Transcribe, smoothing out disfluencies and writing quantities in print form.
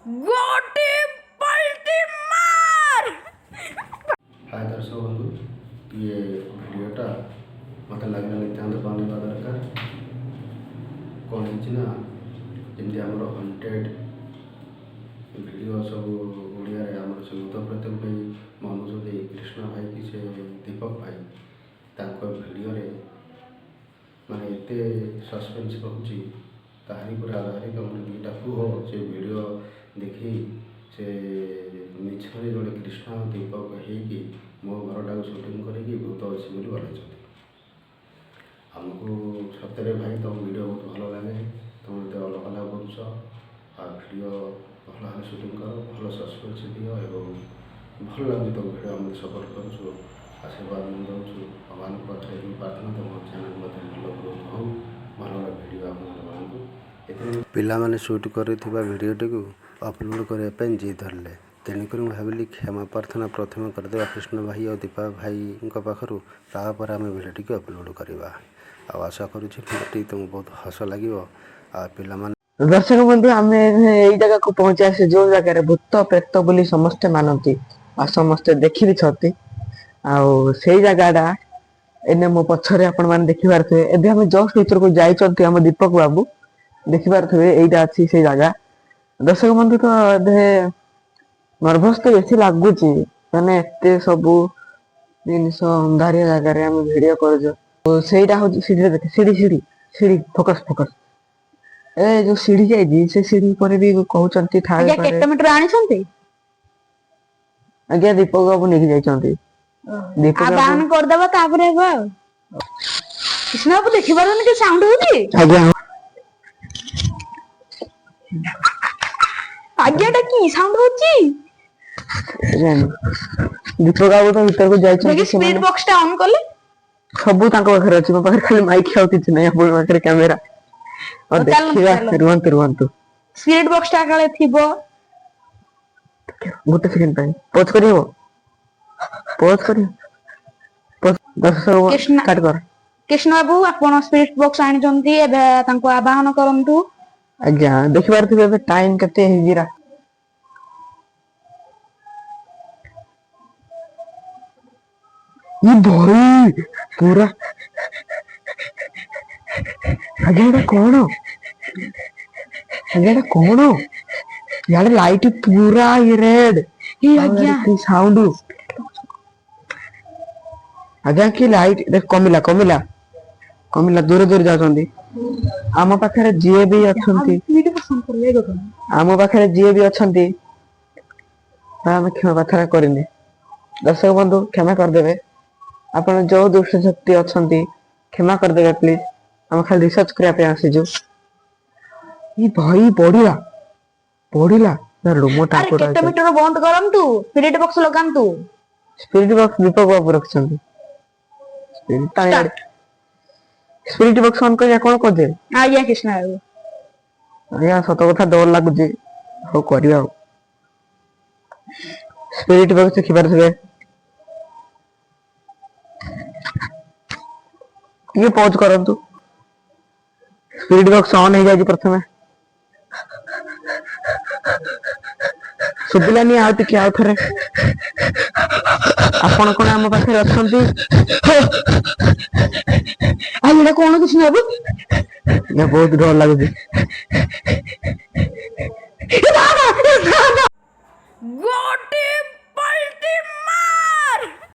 ଗୋଟେ ପଲ୍ଟି ମାର। ହାଏ ଦର୍ଶକ ବନ୍ଧୁ, ଇଏ ଭିଡ଼ିଓଟା ମୋତେ ଲାଗିଲା ନିତାନ୍ତ ବନେଇବା ଦରକାର। କ'ଣ ହେଇଛି ନା, ଯେମିତି ଆମର ହଣ୍ଟେଡ଼ ଭିଡ଼ିଓ ସବୁ ଓଡ଼ିଆରେ ଆମର ସେ ଭୂତ ପ୍ରେତକୁ ନେଇ ମନୋଜ ଦେଇ, କୃଷ୍ଣ ଭାଇ କି ସେ ଦୀପକ ଭାଇ, ତାଙ୍କ ଭିଡ଼ିଓରେ ମାନେ ଏତେ ସସ୍ପେନ୍ସ ରହୁଛି, ତାହାରି ଉପରେ ଆଧାରିତ ଆମର ଦୁଇଟା ପୁଅ ସେ ଭିଡ଼ିଓ ଦେଖି ସେ ମିଛରେ ଜଣେ କୃଷ୍ଣ ଦୀପକ ହେଇକି ମୋ ଘରଟାକୁ ସୁଟିଂ କରିକି ଭୂତ ଅଛି ବୋଲି ବନେଇଛନ୍ତି। ଆମକୁ ସତରେ ଭାଇ, ତୁମ ଭିଡ଼ିଓ ବହୁତ ଭଲ ଲାଗେ। ତୁମେ ଏତେ ଅଲଗା ଅଲଗା କରୁଛ ଆଉ ଭିଡ଼ିଓ ଭଲ ଭାବେ ସୁଟିଂ କର, ଭଲ ସସ୍ପେନ୍ସ ଦିଅ ଏବଂ ଭଲ ଲାଗୁଛି ତୁମ ଭିଡ଼ିଓ। ଆମକୁ ସପୋର୍ଟ କରୁଛୁ, ଆଶୀର୍ବାଦ ଦେଉଛୁ। ଭଗବାନଙ୍କ ପାଖରେ ଏତିକି ପ୍ରାର୍ଥନା, ତୁମ ଚ୍ୟାନେଲ୍ ମଧ୍ୟ ଭଲ ଗ୍ରୋଥ୍ ହଉ, ଭଲ ଭଲ ଭିଡ଼ିଓ ଆପଣମାନେ ବନାନ୍ତୁ। ଏଥିରେ ପିଲାମାନେ ସୁଟ୍ କରିଥିବା ଭିଡ଼ିଓଟିକୁ ଅପଲୋଡ଼ କରିବା ପାଇଁ ଜିଦ୍ ଧରିଲେ। ତେଣୁକରି ମୁଁ ଭାବିଲି କ୍ଷମା ପ୍ରାର୍ଥନା ପ୍ରଥମେ କରିଦେବା କୃଷ୍ଣ ଭାଇ ଆଉ ଦୀପା ଭାଇଙ୍କ ପାଖରୁ, ତାପରେ ଆମେ ଭିଡ଼ିଓଟିକୁ ଅପଲୋଡ଼ କରିବା। ଆଉ ଆଶା କରୁଛି ଭିଡ଼ିଓଟି ତୁମକୁ ବହୁତ ହସ ଲାଗିବ। ଆଉ ପିଲାମାନେ ଦର୍ଶକ ବନ୍ଧୁ, ଆମେ ଏଇ ଜାଗାକୁ ପହଞ୍ଚି ଆସିଛୁ, ଯୋଉ ଜାଗାରେ ଭୂତ ପ୍ରେତ ବୋଲି ସମସ୍ତେ ମାନନ୍ତି ଆଉ ସମସ୍ତେ ଦେଖି ବି ଛନ୍ତି। ଆଉ ସେଇ ଜାଗାଟା ଏନେ ମୋ ପଛରେ ଆପଣ ମାନେ ଦେଖିପାରୁଥିବେ। ଏବେ ଆମେ ଜଷ୍ଟ ଭିତରକୁ ଯାଇଛନ୍ତି। ଆମ ଦୀପକ ବାବୁ ଦେଖିପାରୁଥିବେ, ଏଇଟା ଅଛି ସେଇ ଜାଗା। ଦର୍ଶକ ବନ୍ଧୁ, ତ ଏବେ ନର୍ଭସ ତ ବେଶୀ ଲାଗୁଛି, ମାନେ ଏତେ ସବୁ ଜିନିଷ ଅନ୍ଧାରିଆ ଜାଗାରେ ଆମେ ଭିଡିଓ କରୁଛୁ। ତ ସେଇଟା ହଉଛି ସିଢିରେ ଦେଖେ, ସିଢି ସିଢି ସିଢି, ଫୋକସ ଫୋକସ। ଏ ଯୋଉ ସିଢି ଯାଇଛି, ସେ ସିଢି ଉପରେ ବି କହୁଛନ୍ତି ଆଜ୍ଞା। ଥାଇପାରେ। କେତେ ମିଟର ଆଣିଛନ୍ତି? ଆଜ୍ଞା, ଦୀପକ ବାବୁ ନେଇକି ଯାଇଛନ୍ତି, ଦୀପକ ବାବୁ। ଆବାହନ କରିଦବା, ତାପରେ ହେବ। ଆଉ କୃଷ୍ଣ ବାବୁ, ଦେଖିପାରୁନି କି ସାଉଣ୍ଡ ହଉଛି? ଆଜ୍ଞା। ଆଜ୍ଞା, ଏଟା କି ସାଉଣ୍ଡ ହଉଛି? ଜାଣି ଦୀପକ ବାବୁ ତ ଭିତରକୁ ଯାଇଛନ୍ତି। ଦେଖି, ସ୍ପିଡ ସେମାନେ ବକ୍ସ ଟା ଅନ୍ କଲେ। ସବୁ ତାଙ୍କ ପାଖରେ ଅଛି। ମୋ ପାଖରେ ଖାଲି ମାଇକ୍, ଆଉ କିଛି ନାହିଁ। ଆପଣଙ୍କ ପାଖରେ କ୍ୟାମେରା ଆଉ ହଉ, ଚାଲନ୍ତୁ, ଦେଖିବା। ଚାଲନ୍ତୁ। ରୁହନ୍ତୁ ରୁହନ୍ତୁ। ସ୍ପିଡ ବକ୍ସ ଟା କାଳେ ଥିବ। ଗୋଟେ ସେକେଣ୍ଡ ପାଇଁ ପଜ୍ କରିହବ? ପଜ୍ କରି ଦର୍ଶକ କୃଷ୍ଣ ଷ୍ଟାର୍ଟ କର। କୃଷ୍ଣ ବାବୁ, ଆପଣ ସ୍ପିରିଟ ବକ୍ସ ଆଣିଛନ୍ତି, ଏବେ ତାଙ୍କୁ ଆବାହନ କରନ୍ତୁ। ଆଜ୍ଞା, ଦେଖିପାରୁଥିବେ ଏବେ ଟାଇମ କେତେ ହେଇଛି। ଇ ଭାଇ, ପୁରା। ଆଜ୍ଞା, ଏଇଟା କଣ? ଆଜ୍ଞା, ଏଇଟା କଣ? ଇଆଡେ ଲାଇଟ ପୁରା ରେଡ୍। ଏ ଆଜ୍ଞା। କି ସାଉଣ୍ଡ ଆଜ୍ଞା, କି ଲାଇଟ! ଦେଖ, କମିଲା କମିଲା କମିଲା, ଦୂରେ ଦୂରେ ଯାଉଛନ୍ତି। ଆମ ପାଖରେ ଯିଏ ବି ଅଛନ୍ତି, ପସନ୍ଦ କରିବେ। ଆମ ପାଖରେ ଯିଏ ବି ଅଛନ୍ତି, ତା ଆମେ କ୍ଷମା ପ୍ରାର୍ଥନା କରିନି। ଦର୍ଶକ ବନ୍ଧୁ, କ୍ଷମା କରିଦେବେ। ଆପଣ ଯୋଉ ଦୁଷ୍ଟ ଶକ୍ତି ଅଛନ୍ତି, କ୍ଷମା କରିଦେବେ ପ୍ଲିଜ। ଆମେ ଖାଲି ରିସର୍ଚ୍ଚ କରିବା ପାଇଁ ଆସିଛୁ। ଇ ଭାଇ, ବଢିଲା ବଢିଲା, ଲୋମ ଆରେ ଟାଙ୍କୁରା। କେତେ ମିଟର ବନ୍ଦ କରନ୍ତୁ, ସ୍ପିରିଟ ବକ୍ସ ଲଗାନ୍ତୁ। ସ୍ପିରିଟ ବକ୍ସ ଦୀପକ ବାବୁ ରଖିଛନ୍ତି। ସ୍ପିରିଟ ବକ୍ସ ଅନ୍ କରିବା, କଣ କରୁଛେ? ଆଜ୍ଞା କୃଷ୍ଣ ବାବୁ। ଆଜ୍ଞା, ସତ କଥା ଡର ଲାଗୁଛି। ହଉ, କରିବା। ଆଉ ସ୍ପିରିଟ ବକ୍ସ ଦେଖିପାରୁଥିବେ। ଟିକେ ପଜ୍ କରନ୍ତୁ। ସ୍ପିରିଟ ବକ୍ସ ଅନ୍ ହେଇଯାଇଛି। ପ୍ରଥମେ ଶୁଭିଲାନି, ଆଉ ଟିକେ, ଆଉ ଥରେ। ଆପଣ କଣ ଆମ ପାଖରେ ଅଛନ୍ତି? ଆଉ ଏଇଟା କଣ କୃଷ୍ଣ ବାବୁ? ଆଜ୍ଞା, ବହୁତ ଡର ଲାଗୁଛି।